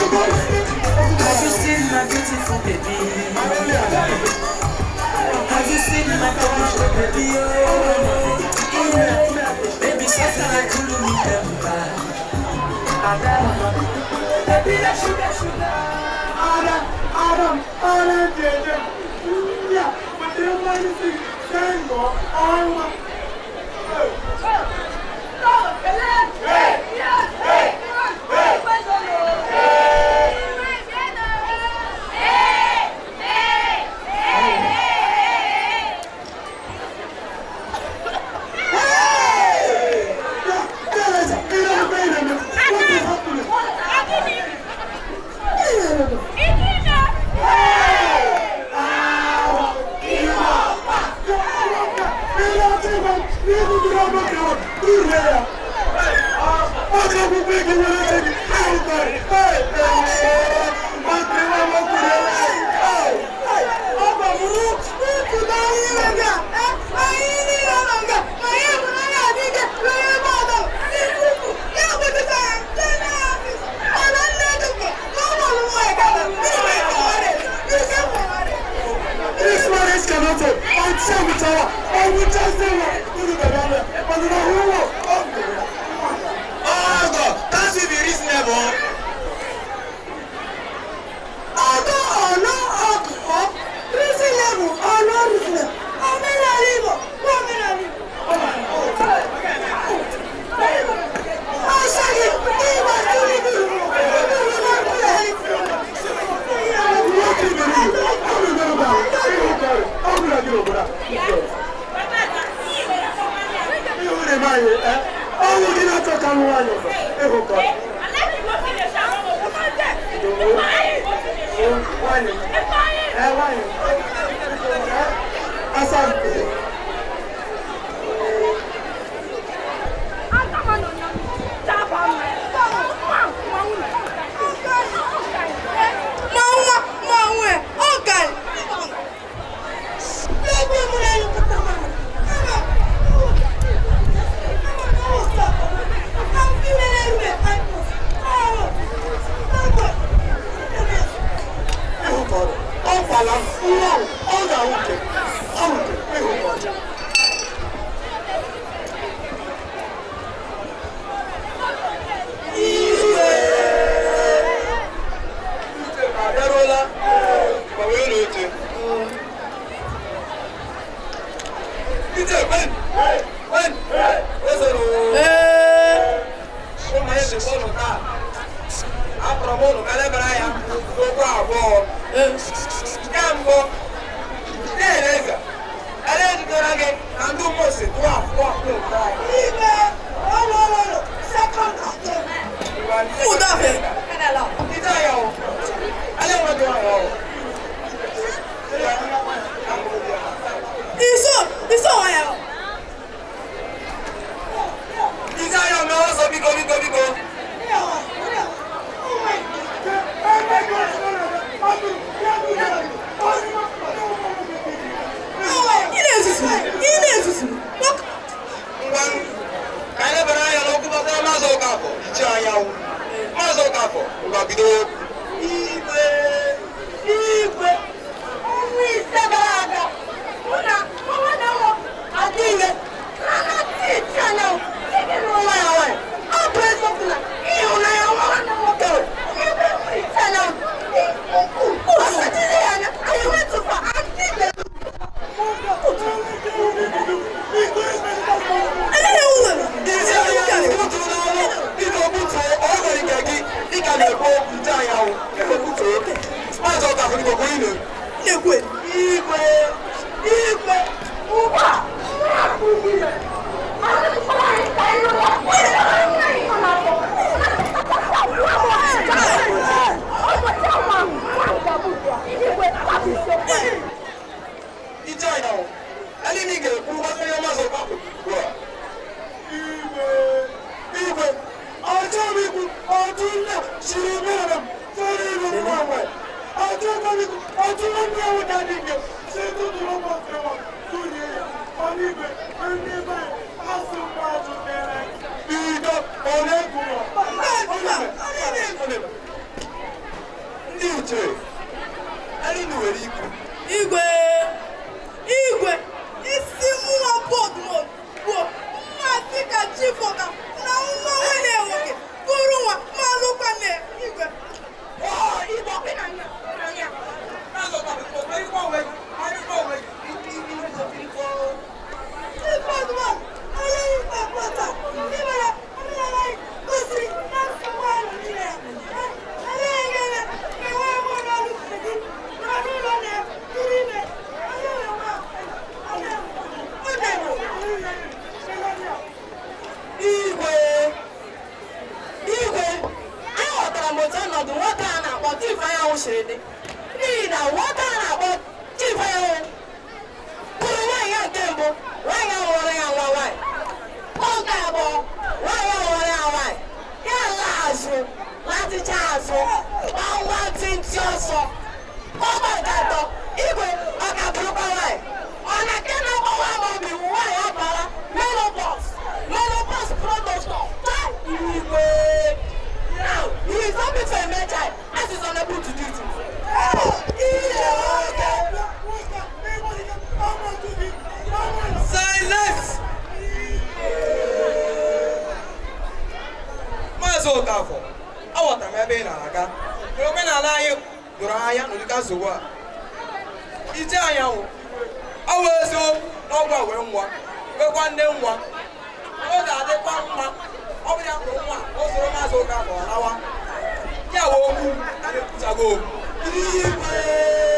Have you seen my beautiful baby? Have you seen my beautiful baby? Oh, yeah. Baby, something like Kulumi Tempa. Baby, that sugar, sugar. Adam, Adam, Adam, yeah, but they don't mind to tango. I want. Turie ya. Ọ ga-akwụkwọ ego nwere oche gị. Ịhụkarị. This marriage cannot hold. Ọgọ, can't you be reasonable? Ọgọ ọ̀nà ọkọ̀ reasonable ọ̀nà reasonable omenala Igbo bụ omenala Igbo. Ọsọ gị ịgba tụrụ Ọnwụ gị na-achọ ka m nwaanyị ọzọ ịhụkọ nwaanyị nwaanyị asa. Ịhụkọ ọ kwala nwa ọ ga-ahụ nke ahụ nke ịhụkọ. Abịaruola, gbanwee n'oche. Ije kwen, kwen, ezoro. Ụmụ anyị dịkwa ụnụ taa. Akpọrọ m ụnụ ka lebara anya n'okwu abụọ. Nke mbụ, nne eze, ele ejidere gị na ndị mmụọ si tụọ afọ afọ nke anyị. Ije ya o, ele enweghị ọrụ ọrụ. Ije ya mee ọsọ, biko, biko, biko. Ngwa, ka anyị lebara anya n'okwu gbasara Maazị Okafọ, iche anyanwụ. Maazị Okafọ, ngwa, bido. Igwe, igwe, ọnwa 5 gara aga, mụ na nwanne m adịghị na titi anyanwụ ike n'ụlọ ya nwanyị. Ọ bụ eziokwu na ịhụnanya nwanne m nwoke nwere ebe iche anyanwụ dị ukwuu. Ọ sachiri ya anya, anyị wetụkwa adịghị. Isi anyanwụ butuo n'ọnụ, biko butuo, ọ nwere ike gị dịka na-ekwu okwu nche anyanwụ, biko butuo. Maazị Okafọ, biko kwuo inu. Igwe, igwe, ugbu a, Iche anyanwụ, ele ị ga-ekwu gbasara ihe Maazị Okafọ ugbu a. Igwe, igwe, ọjọọ m ikwu otu nne siri mere m tụrụ ilu nwa nwe. Ọjọọ m ikwu otu nwanne ya nwoke adị nke si tụtụrụ ụmụntakịrị nwa tụrie ya ọnụ. Igwe, ndị be anyị asụ mmadụ mere Biko, ọ na-ekwu ndị uche ele nwere ikwu. Igwe, igwe, isi mmụọ bụ odumọdụ bụ mmasị ka chifọka na nwa nwanne ya nwoke bụrụ nwa ma lụkwa nne ya, igwe. Chief Odumọdụ, onye ikpe pụta, ndị mere omenala anyị gosiri na nsogbu ahụ niile ya. Eleghị anya, enwe m n'ọnụ gị, nọrọ n'ụlọ na ya, tụrụ ime, onye nwe nwa, onye Igwe, Igwe, aghọtara m otu ọnọdụ nwoke a na-akpọ Chief Anyanwụ siri dị, n'ihi na nwoke a na-akpọ Chief Anyanwụ bụrụ nwaanyị ya nke mbụ, nwaanyị ahụ ghọrọ ya nwa nwaanyị. Oge abụọ Gbatịcha azụ, gbaa nwantịntị ọsọ. Ọgba nke atọ, igwe, ọ ka bụrụkwa nwaanyị. Ọ na nke na-agbawa m obi bụ nwaanyị abara menopause, menopause protocol. Igwe, now he is not fit for a male child as he is unable to do it. Ije nwoke. Silence! Maazị Okafọ, aghọtara m ebe ị na-aga. Mana omenala anyị doro anya n'ụdịka nsogbu a. Ije anyanwụ, ọ wụ eziokwu na ọgwụ a wee nwa, nwekwa nne nwa. Ọ ga-adịkwa mma, ọ bụrụ ya mụrụ nwa, o soro Maazị Okafọ lawa. Ya wee okwu, a na-ekwuchago okwu. Igwe!